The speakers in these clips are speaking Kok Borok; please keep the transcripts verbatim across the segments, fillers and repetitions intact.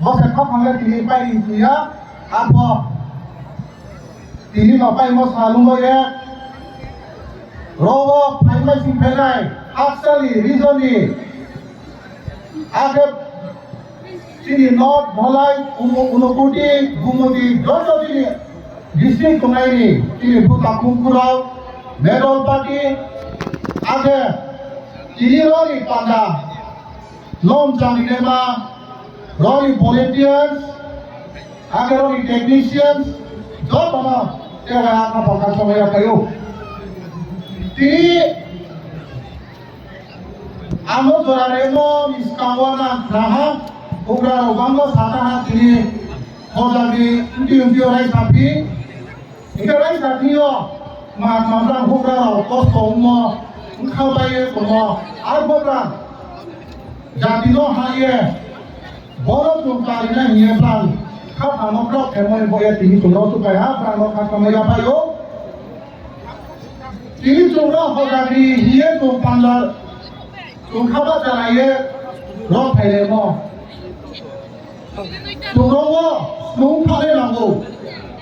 Bo se kha phang le tini pai ri ya, abo tini no pai mo sa lung bo ye. Rogo phai mai sing phe nai, actually, reason ni, akhe chini North, Dholai, Uno-, Unokoti, Gumoti, joto chini district tongnai ni, chini bwkha khumkurok, medal party, akhe tini roni panda, lom chang rinai ma, roni volunteers, akhe roni technicians, joto no tei bai akha pakha chongwi ya phaio. Tini ano jora remo ni swkango nang khnaha, bugra rok bangma sata ha tini hojagwi mtwi mtwi rai sapi. Hingke raisa thio, ma, ma, brang bugra rok kosto wngmo, wngkha bai ye tongo. Arbo brang jati no ha ye, borok chwng karina hiye brang, kha phano brok khe mani bo ye tini chwng rok chukai ha, brang no kha khamai ya pai o. Tini chwng rok hoda kri hiye chwng panda, chwng kha ba chara ye rok phai le mo. Chwng rokno swng thani nango.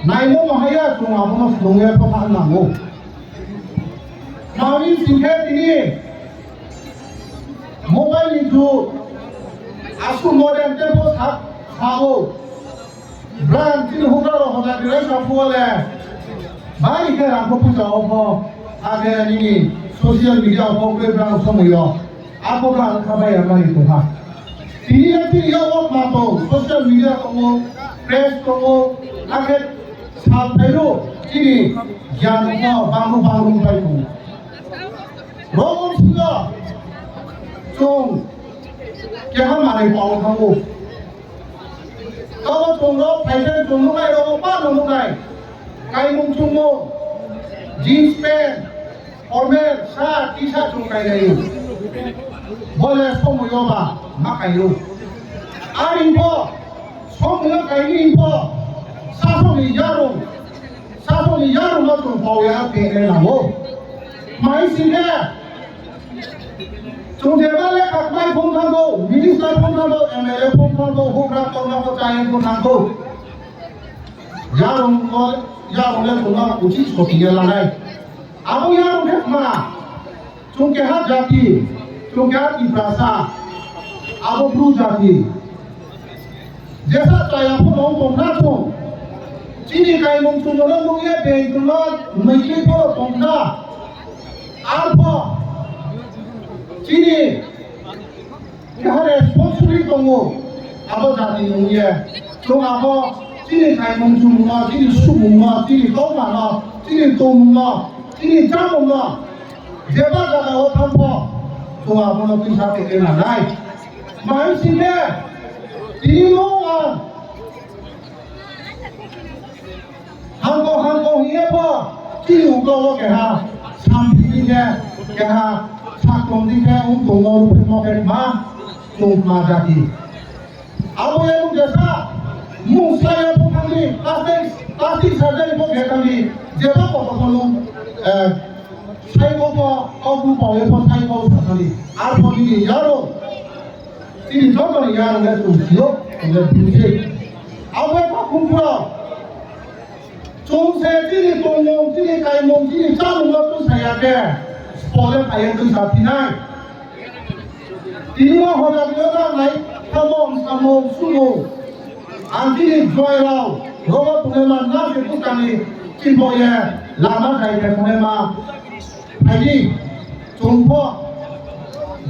Naimung no haya chwng abono swngwi phathar nango. Mani singkhe tini mobile ni jug aswk modern tei bo sak sao. Brang chini hukra rok hoda khe sa phuale. Bari khe rang phuja o pho. Age nini social media o pho khe brang somoyo. Abo ba ang kha bai ang mani tongha. Tini ya tini ya wak ma tong, social media tongo, press tongo, akhe sal phairo chini giyan no bangru bangru pai tongo. Rogo sino chwng keha manai pao thango. Tamo chwng rok phaikhe chwng nuknai rogo ba no nuknai. Kaimung chumung, jeans pant, formal shirt, t-shirt chwng kainai. Bole somoyo ba ma kaio. Ani bo somoyo kaini bo sasoni yarung, sasoni yarung no chwng paoya tene nango. Mai singkhe Chwng jeba lekha khlai phone thango, minister phone thango, M L A phone thango, hukra tongna ko chaya ko thango. Yarung no, yarung le tongna uchi sotiya lanai. Abo yarung khe ma, chwng keha jati, chwng keha Tiprasa, abo Bru jati. Jesa chaya phano tongna chwng. Chini kaimung chwngno nukya beng chwngno mwikli phano tongna. Arpho chini keha responsibility tongo. Abo jati nungya. Chwng abo chini kaimung chwngno, chini sumungno, chini kaumano, chini tongmungno, chini chamungno. Jeba jaga o thangpho chwng abono twisa tongwi nangnai. Mai singkhe tini no ang hangko hangko hiye pho chini ulo o keha samsidi khe keha saklomdi khe wng tongma ruphi mo khe ma chwng ma jati. Abo ya mung jesa mung saya pho thangdi plastic plastic surgery pho khe thangdi jeba pho pho nung eh, Sai bo bo, o bu bo, e bo sai bo sakali. Ar bo nini yaro. Tini joto ni yaro le tung sio, le tung si. Abo ko kumpro. Tung se tini tongmung, tini kaimung, tini chamung no tu saya ke. Spole paye tu sa tinai. Tini mo hoda ni yaro nai, tamong, samong, sumung. Ang chini joy rao, rogo tongnaima nasi bwskangni chimbo ye lama dai khe tongnaima. Phaidi, chwngpho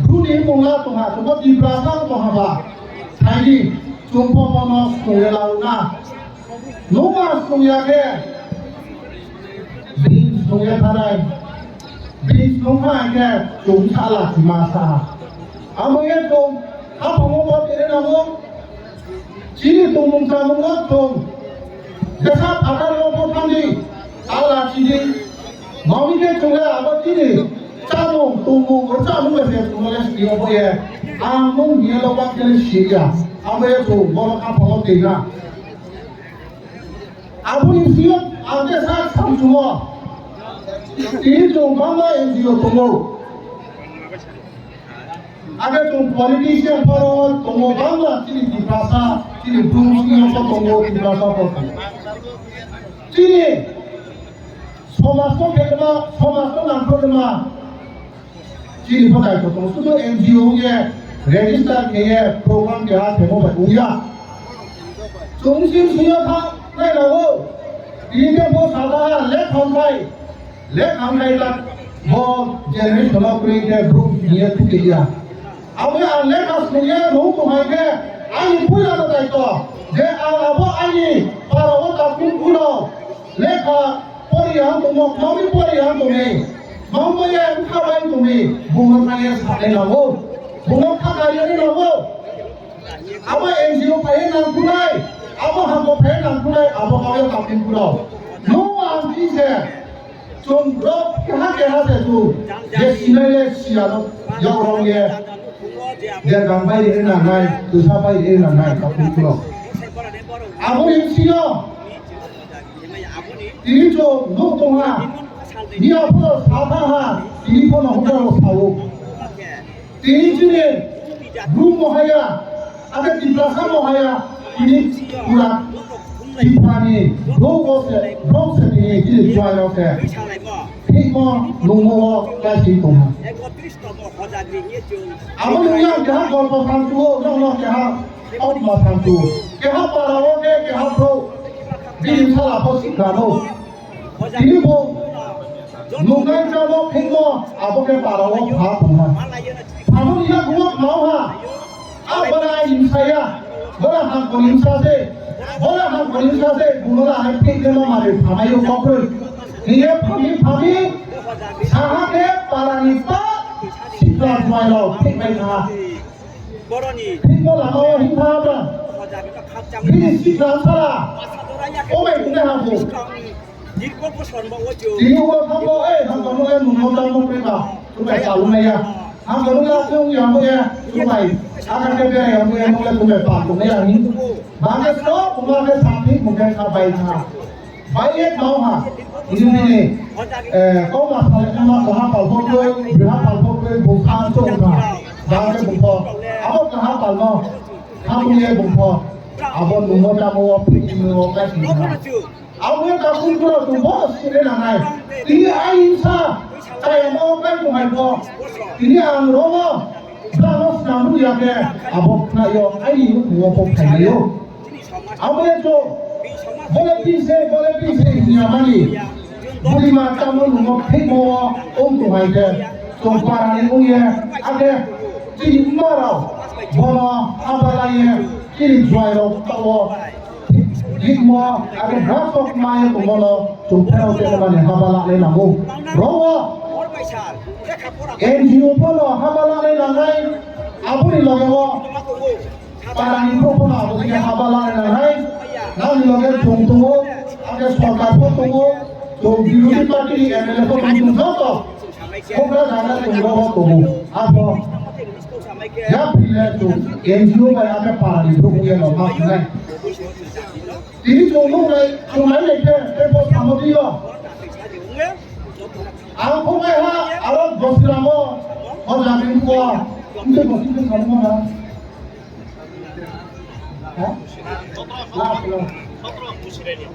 Bru ni mungla tongha, chwngpho Tiprasa tongha ba. Phaidi, chwngpho bono songya launa. Numa songya khe, bini songya thanai. Bini songkha khe, chwng sala chima sa. Amo ye chwng, haphango bo tere namo. Chini tongmung chamung no chwng jesa phatar no bo thangdi, ala chini. Mami khe chwng le abo chini chamung tongmung o chamung le se chwng le sini obo ye. Ang mung biya lo bak khe siya. Abo ye chwng bono kha phago tei na. Aboni sini ang khe sak sam chungo. Tini chwng bangma N G O tongo. Age chwng politician phoro tongo bangla chini Tiprasa, chini Bru singyo tongo, Tiprasa tongo. Chini somajno khelma, somajno nangkukma, chini phatai tongo. Sudu N G O ye register kheye program keha khemo bai uya. Chwng sim singyo tha nai lago. Tini bo sada le thongkai. Le ang nai tak bo generation of create group niya tuke ya. Abo ang le kas niya no to hai ke ani puya na tai to. Je ang abo ani para o ta kun kuno. Le ka pori ang to mo, mo ni pori ang to ni. Mo mo ya ang ka bai to ni. Bungo ka ya sa le na wo. Bungo ka ka ya ni na wo. Abo N G O phai nang kunai. Abo hamo phai nang kunai. Abo ka ya ta kun kuno. No ang ki se. Chwng rok keha keha se chwng je sinai le siya no, yok rok ye je gang bai re nangnai, twsa bai re nangnai, ka chwng chwng. Abo ni sino tini chwng nuk tong ha, ni aphuru sa tha ha, tini phono hukra rok sao. Tini chini Bru mohaya, ake Tiprasa mohaya, tini pura Tiprani, bro se, bro se tini chini juai rok se. Thikmo nungmo o kaisi tongha. Abo nungya keha golpo thansuo, nokno keha kautma thansuo. Keha para o ke, keha bro. Bini sala pho sikha no. Tini bo nungnai chamo phingmo abo khe para o pha tongha. Phano ina buwa khao ha. A bora himsa ya. Bora hangko himsa se. Bora hangko himsa se. Buno la hai phik de ma mare phamai o kokroi. Niye phami phami. Saha ke para ni pa. Sikla juai lo phik bai kha. Boroni. Thikbo lama o himtha ba. Bini sikla sala. O bai kune ha bo. Tini o thambo, eh, thambo no le nungmo tamo pe ba. Tu bai palu na ya. Thambo no la tu ya mo ya. Tu bai. Aka ke be ya mo ya mo le tu bai palu na ya ni. Ba ke so, kuma ke samthi mo ke ka bai kha. Bai ye thau ha, ini bini, eh, kau ma salai nama kaha palpok koi, biha palpok koi, bukha chok kha. Bangke bukho, abo kaha palmo, khamung ye bukho, abo nungmo tamo wo, piti nungmo kai sini kha. Abo ye kakung kuro tu bo sire nanai. Ini ai insa, kaya mo kai kumai bo. Ini ang romo, brano snamu ya ke, abo khayo, ai nungmo po khayo. Abo ya to, bole pise, bole pise hinya mani. Buli ma tamo nungo phikmo o, ong tu hai ke. To para ni ong ye, ake, chini maro, bono, abala ye, chini juai ro, tawo. Phikmo, ake, drasok ma ye, to bono, to phero te mani, abala le na mo. Rowo, N G O bono, abala le na nai, abuni loge wo. Parani prokhona abo khe haba lana nangnai, nangni loge chwng tongo, abo khe sorkar bo tongo, chwng birodhi party ni M L A bo tongo, chwng joto hokra jaga chwng rogo tongo. Abo yapri le chwng N G O bai abo parani prokhona no ma khnai. Tini chwng nuknai, chwng nai nai khe, tei bo samo twi o. Ang phungai ha, aro Gosiramo, o jagri ko, ang tei Gosiramo na. Ha?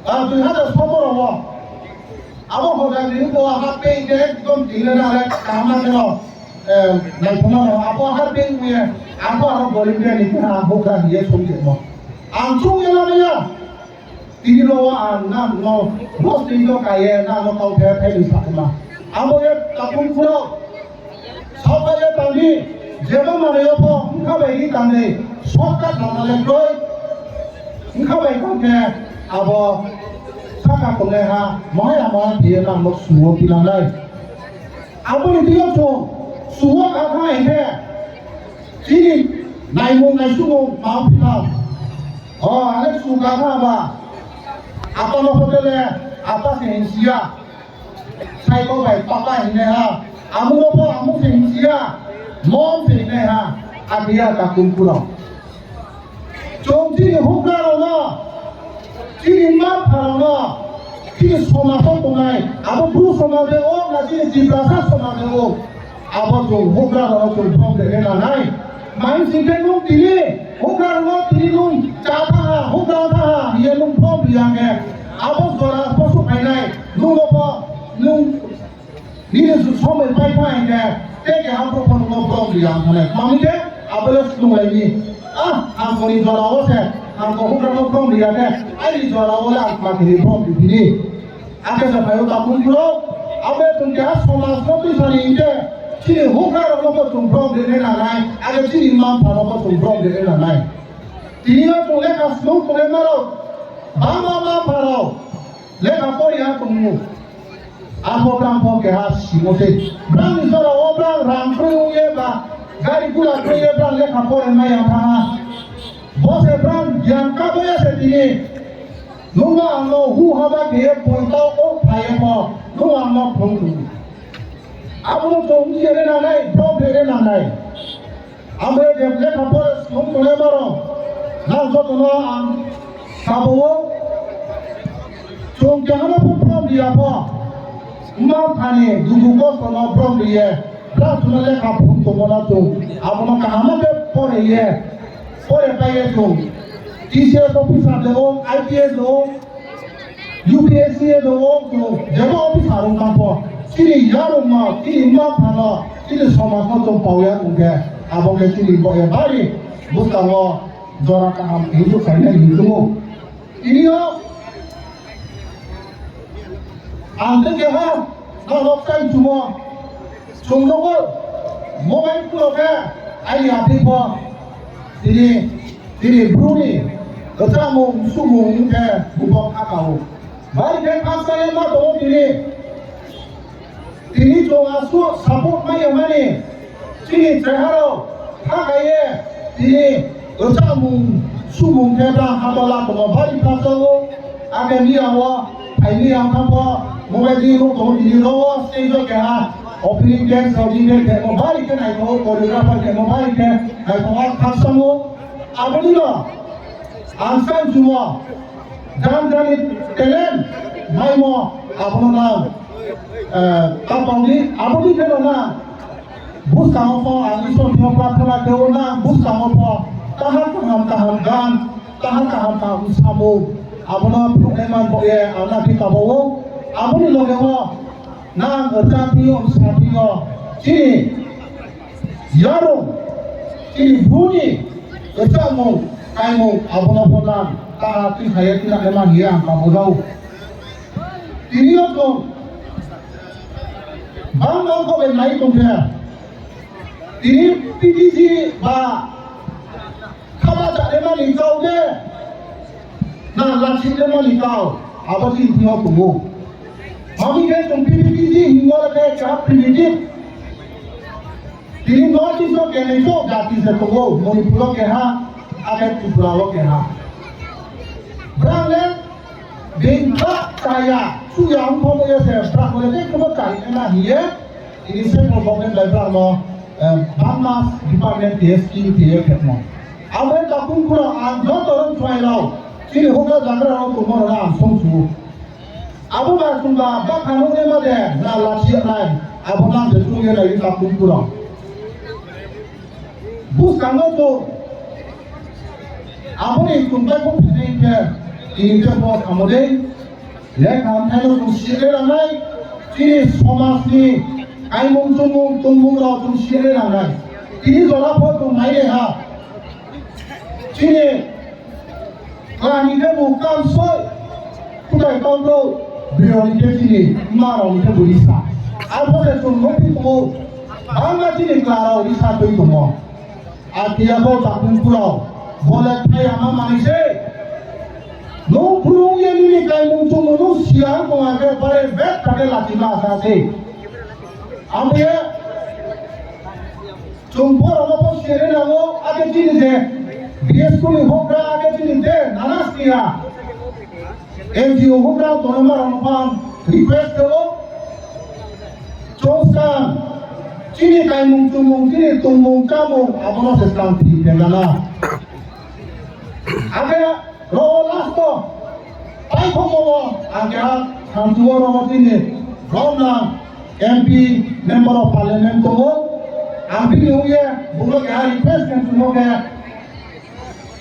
Ah, dui hajar sotoro o. Abo hojagri ko ha pe je ekdom dile na le kaham na keno. Eh, naithoma no. Abo ha pe ye, abo aro Bolivia ni ha bokra ye song je mo. Ang chung ye la ya. Tini ro ang nang no, bos ni no kaye nang no kau the the ni sakma. Abo ye kapung kuro. Sokha ye tangni, jebo mane yo pho, wngkha bai ri tangni, shortcut lama le kroi. Wngkha bai tangkhe abo saka tongnai ha, mohai amo ha thiye nang no suo tilangnai. Aboni twiyo chwng suo kha kha hinkhe chini naimung naisukmung ma wng phi thang. O, ane su kha kha ba. Apa no hotel e, apa se hinsiya. Sai ko bai papa hinne ha. Amu no pho amu se hinsiya. Mom se hinne ha. Abiya ka kunkuro. Chwng chini hukra rokno, chini mapha rokno, chini somajo tongnai, abo Bru somajo o, na chini Tiprasa somajo o, Abo chwng hukra rok chwng brom de rena nai. Mai sing khe nung tini hukra rok tini nung cha tha ha, hukra tha ha, ye nung brom ya khe. Abo jora posu phainai, nung bo nung nini somoi pai phai khe, te ke ha pro phone no brom ya thane. Mami khe abo le sung lai ni. Ah, ang ko ni jora o se, ang ko hukra no brom ya khe, ai ni jora o le ang ma khe brom di ni. Ake se phaio takung phuro, abo tong keha somaj no twi sani hingke, chini hukra rok no bo chwng brom rwnai nangnai, ake chini mma pha rok bo chwng brom rwnai nangnai. Tini no chwng lekha swng tongnai ma rok, bangma mma pha rok lekha pori ha tongo. Abo brang bo keha simo se. Brang ni jora o brang rang kroi ong ye ba, gari gura kroi ye brang lekha pori ma yang tha ha. Bo se brang gyan ka bo ya se tini. Nungno angno hu haba khe poito o phaye pho, nung angno phung tu. Abono chwng ye re nanai, brom re re nanai. Amre je lekha pore swng tole maro. Nang jotono ang sabo o. Chwng kehama pho brom riya pho. Ma phani dugu kosto no brom riye. Bra thuna lekha phung tongmana chwng. Abono kahama khe pore ye. Pore paiye chwng. T C S officer de o, I P S de o, U P S C de o, chwng jebo officer wng tangpho. Chini yarwngno, chini ma phano, chini somajno chwng pauya wngkhe, abo khe chini bo-, bari bwskango jora kaham hinwi khainai hinwi tongo. Tini o ang tei keha norok tai chumo. Chwng nogo mobile phone khe ani atwi pho tini, tini bruni kwchangmung sumung wngkhe bubok kha kao. Bai khe khaksa ma tongo tini. Tini chwng aswk support ma yamani chini cheharok kha kaiye tini kwchangmung sumung khe ta hamala tongo bari khaksa o. Ake miya o phaini ang kha pho mobile di rok tongo tini ro o stage o keha opening dance rok di dance mo bari khe naithogo choreographer khe mo bari khe naithogo khaksa o. Aboni no ang sai chumo. Jani jani talent maimo abono nang, eh, tapangdi, aboni pheno nang bwskango pho ang Isor thwiyo prarthana khe o nang bwskango pho kaham kaham kaham gan, kaham kaham kaham samung abono phunuknai man bo ye ang nang thwi tabao. Aboni loge o nang rwchaphi o saphi o chini yarwng chini buni rwchapmung kaimung abono pho nang ta twi khaye twi nang man hiya ang kabujao. Tini o chwng bang bang kok bai nai tongkhe tini P T G ba khama chale mani kau de na lachi de mani kau abo chini thwiyo tongo. Mami khe chwng P P T G hingo khe keha primitive. Tini North East o kenai kok jati se tongo, Manipur o keha, ake Tripura o keha. Brang le bengkha chaya, suya wngkha bo ya se, brang le tei kobo chai na hiye. Tini central government bai brang no, eh, bangma department T S T T F khemo. Abo takung kura ang joto rok chwai rok, chini hokla jagra rok tongmo rok ang song sugo. Abo ba chwng ba bwkha nuknai ma de na lachi nai, abo nang de chwng ye nai ka pun pura. Bwskango chwng aboni chwng bai bo phinai khe tini khe bo samo de lekha hamthaino chwng sirle rangnai, chini somajni kaimung chumung tongmung rok chwng sirle rangnai. Tini jora pho chwng nai le ha. Chini Kla ni khe bo kam soi. Kutai kau bro. Biro ni khe chini ma rok ni khe bo risa. Abo se chwng nukwi tongo. Bangma chini kla rok risa twi tongo. A kiya bo takung pura. Bo le thai ama mani se. Nung phuru ye nini kaimung chumung nung siya wng tong khe bare bet kha khe lachi ma sa se. Abo ye Chwng borokno bo sere nango, age chini je B S P ni hokra, age chini je nana sniya N G O hokra tongnai ma rokno phan request kebo. Chwng skang chini kaimung chumung, chini tongmung chamung abono se skang thwi pengana. Age Rogo last o, pai khomo o, ang keha samsuo rogo chini romna, M P, Member of Parliament tongo. Ang bini wngye bungno keha request khe chwngno khe,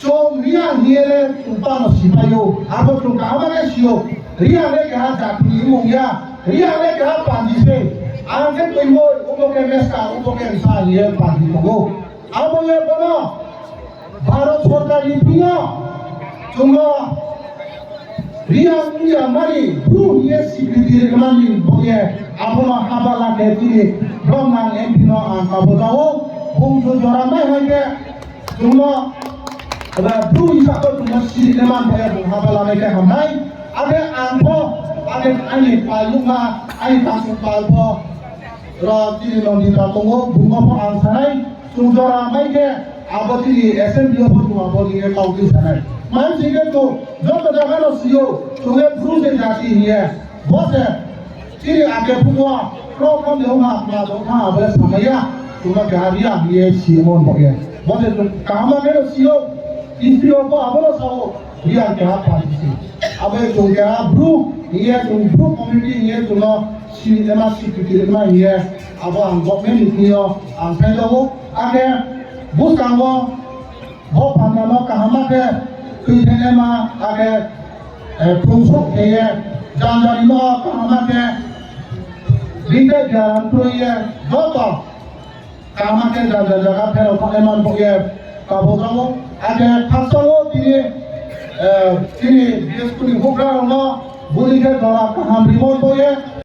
chwng Reang hiyele chwng pano sipaio, abo chwng kaham khe sio. Reang le keha jatini wngya, Reang le keha panji se. Ang khe twimoi, obo khe meska, obo khe wngsa hiye panji tongo. Abo ye bono Bharat Sorkar ni thwio chwngno Reang wngya mani Bru hiye swikriti rwmani bagwi abono haba lakhe chini borok nang M P no ang kabo jao. Bung jora mai hai khe chwngno eba Bru hisabo chwngno siri rwmani bagwi bung haba lanai khe hamnai. Ake ang bo ake ani palukma ani kasuk palbo ro chini Nandita tongo, bungo bo ang sanai. Chwng jora mai khe abo chini assembly o bo chwng abo ni kok di sanai. Mansi khe chwng joto jaga no sio, chwng le Bru se jati hiye. Bo se chini ake phugo pro kom de ha ma do ha abo samaya. Chwng no gari a hiye si mon bo ye. Bo se chwng kaham khe sio. History o bo abo no sao. Reang keha party se. Abo chwng keha Bru, hiye chwng Bru community hiye chwngno sini ema sini twi twi ema hiye abo ang government ni thwio ang sai jago. Ake bwskango bo panda no kaham khe twi thai ema ake, eh, pungsuk kheye janjani no kaham khe ringde jaran twiye joto kaham khe janja jaga pherok thangwi man bo ye kabo jabo. Ake khakchangbo tini, eh, tini D S P ni bugra rokno buni khe jora kaham rimo bo ye.